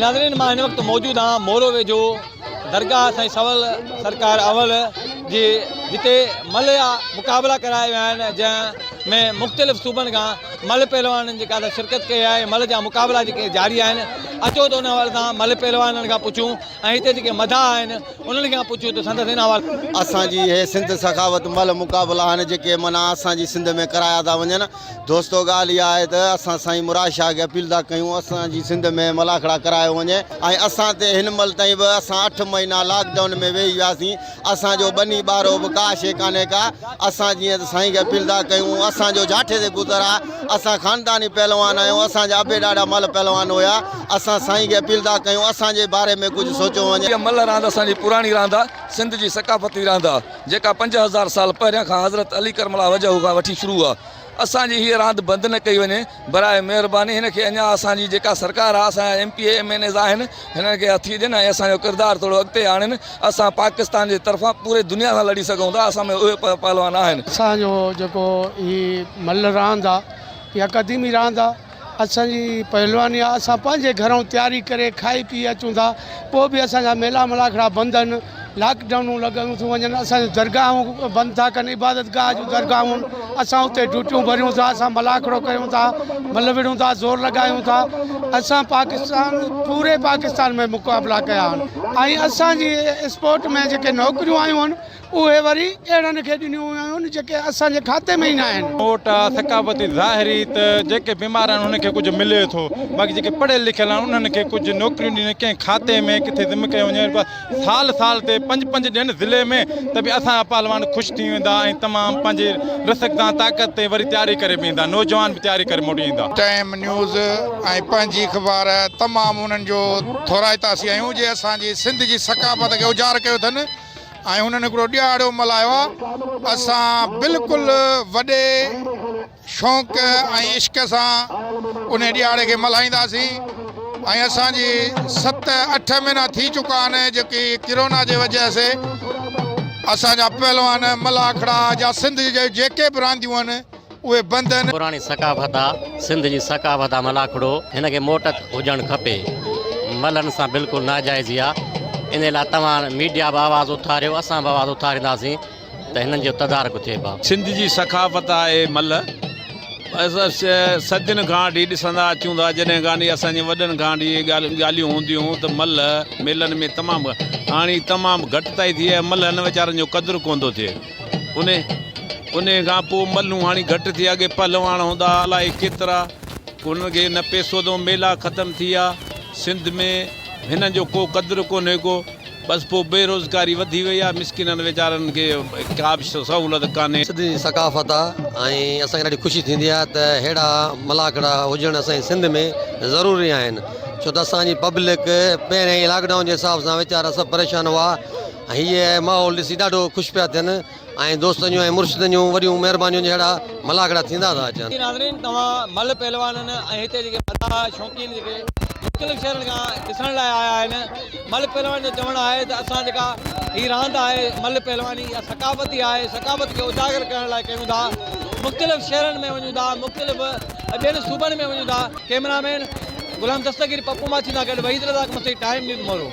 ناظرين مان هن وقت موجود آهيان مورو ويجهو درگاهه سائين سول سرڪار اول جي جتي ملهه جا مقابلا ڪرايا ويا آهن جنهن ۾ مختلف صوبن کان ملهه پهلوانن جيڪا ته شرڪت ڪئي آهي ملهه جا مقابلا جيڪي جاري آهن اچو ته ان حوالي سان ملهه پهلوانن کان پڇون ۽ هتي جيڪي مداح آهن انهن کان پڇون ته سندس ان حوالي اسان جي هي سنڌ سخاوت ملهه مقابلا آهن جيڪي معنيٰ اسان جي سنڌ ۾ ڪرايا ٿا وڃن دوستو ڳالهه اها آهي ته اسان سائين مراد شاهه کي اپيل ٿا ڪيون اسان جي سنڌ ۾ ملاکڙا ڪرايو وڃي ۽ اسان تي هن مهل تائين به اسان اٺ مهينا لاڪ ڊائون ۾ ويهي وياسين اسان جو ٻني ٻارو به ڪا شي ڪانهي ڪا اسان جيئن ته سائين کي اپيل ٿا ڪيون اسان جو جاٺي تي گذر آهي اسان خانداني پهلوان آهيون اسان جا ابي ڏاڏا ملهه پهلوان هيا اسان سائين کي اپيل ٿا ڪيون اسان جي باري ۾ ڪجهه سوچيو وڃي. هيء ملهه راند اسان جي پراڻي راند آهي، سنڌ جي ثقافتي راند آهي. جيڪا 5000 سال پهريان کان حضرت علي ڪرم الله وجهه کان وٺي شروع آ. اسان جي هيء راند بند نه ڪئي وڃي براء مهرباني هن کي اڃا اسان جي جيڪا سرڪار آ اسان جا M P A M N As آهن هنن کي هٿي ڏين ۽ اسان جو ڪردار ٿورو اڳتي آڻين اسان پاڪستان جي طرفان پوري دنيا سان لڙي سگهون ٿا اسان ۾ اهي پهلوان آهن. اسان جو جيڪو هي ملهه راند آ اها قديمي راند آ. اسان جي پهلواني آ اسان پنهنجي گهرئون تياري ڪري کائي پي اچون ٿا پوء به اسان جا ميلا ملاکڙا بند آهن لاڪ ڊائونون لڳايون ٿيون وڃن اسان جون درگاهون بند ٿا ڪن عبادت گاهه جون درگاهون اسان اتي ڊيوٽيون ڀريون ٿا اسان ملاکڙو ڪيون ٿا ملهه وڙهون ٿا زور لڳايون ٿا اسان پاڪستان پوري پاڪستان ۾ مقابلا ڪيا آهن ۽ اسان جي اسپورٽ ۾ جيڪي نوڪريون آيون آهن اهي وري اهڙن کي ڏنيون ويون آهن جيڪي اسان جي کاتي ۾ ئي نه آهن. موٽ آ ثقافتي ظاهري ته جيڪي بيمار آهن انهن کي ڪجهه ملي ٿو باقي جيڪي پڙهيل لکيل آهن انهن کي ڪجهه نوڪريون ڏين ڪنهن کاتي ۾ ڪٿي ضم ڪيو وڃي سال سال تي پنج پنج ڏين ضلعي ۾ ته به اسان جا پهلوان خوش ٿي ويندا ۽ تمام پنهنجي رسڪ سان طاقت تي وري تياري ڪري به ايندا نوجوان به تياري ڪري موٽي ايندا. ٽائيم نيوز ۽ پنهنجي اخبار تمام انهن جو ٿورائتا اسين آهيون جي اسان جي سنڌ جي ثقافت کي اجار ڪيو اٿن. ۽ هنن هڪڙو ڏهاڙو ملهايو آ. اسان بلڪل وڏي شوق ۽ عشق سان انهي ڏهاڙي کي ملهائينداسين ۽ اسان جي ست اٺ مهينا ٿي چڪا آهن جيڪي ڪرونا جي وجه سي اسان جا پهلوان ملاکڙا جا سنڌ جي جيڪي به رانديون آهن اهي بند آهن. پراڻي ثقافت آ سنڌ جي ثقافت آ ملاکڙو هن کي موٽ هجڻ کپي ملهن سان بلڪل ناجائزي آ انهي لاء توهان ميڊيا به آواز اٿاريو اسان به آواز اٿارينداسين ته هنن جو تدارڪ ٿئي ڀاء. سنڌ جي ثقافت آهي ملهه اسان صدين کان وٺي ڏسندا اچون ٿا جڏهن کان وٺي اسان جي وڏن کان وٺي اهي ڳالهيون هونديون هيون ته ملهه ميلن ۾ تمام هاڻي تمام گهٽتائي ٿي آهي ملهن ويچارن جو قدر ڪونه ٿو ٿئي. انهي انهي کان پوء ملهون هاڻي گهٽ ٿي اڳي پهلواڻ هوندا ها الائي ڪيترا انهن کي نه پيسو ته ميلا ختم ٿي ويا سنڌ ۾ هنن جو ڪو قدر ڪونهي ڪو بس پوء بيروزگاري وڌي وئي آ مسڪينن ويچارن کي ڪا به سهولت ڪانهي. سنڌ جي ثقافت آ ۽ اسان کي ڏاڍي خوشي ٿيندي آ ته ههڙا ملاکڙا هجڻ اسان جي سنڌ ۾ ضروري آهن ڇو ته اسان جي پبلڪ پهرين ئي لاڪ ڊائون جي حساب سان ويچارا سڀ پريشان هئا هيء ماحول ڏسي ڏاڍو خوش پيا ٿين ۽ دوستن جون ۽ مرشدن جون وڏيون مهربانيون جهڙا ملاکڙا ٿيندا ٿا اچن. ناظرين توهان ملهه پهلوانن ۽ هتي جيڪي مداح شوقين جيڪي مختلف شهرن کان ڏسڻ لاء آيا آهن ملهه پهلوانن جو چوڻ آهي ته اسان جيڪا هي راند آهي ملهه پهلواني اها ثقافتي آهي ثقافت کي اجاگر ڪرڻ لاء ڪيون ٿا مختلف شهرن ۾ وڃون ٿا مختلف ٻين صوبن ۾ وڃون ٿا ڪئميرا مين غلام دستگير پپو ماڇي سان گڏ وحيد رزاق مسيح ٽائيم نيوز مورو.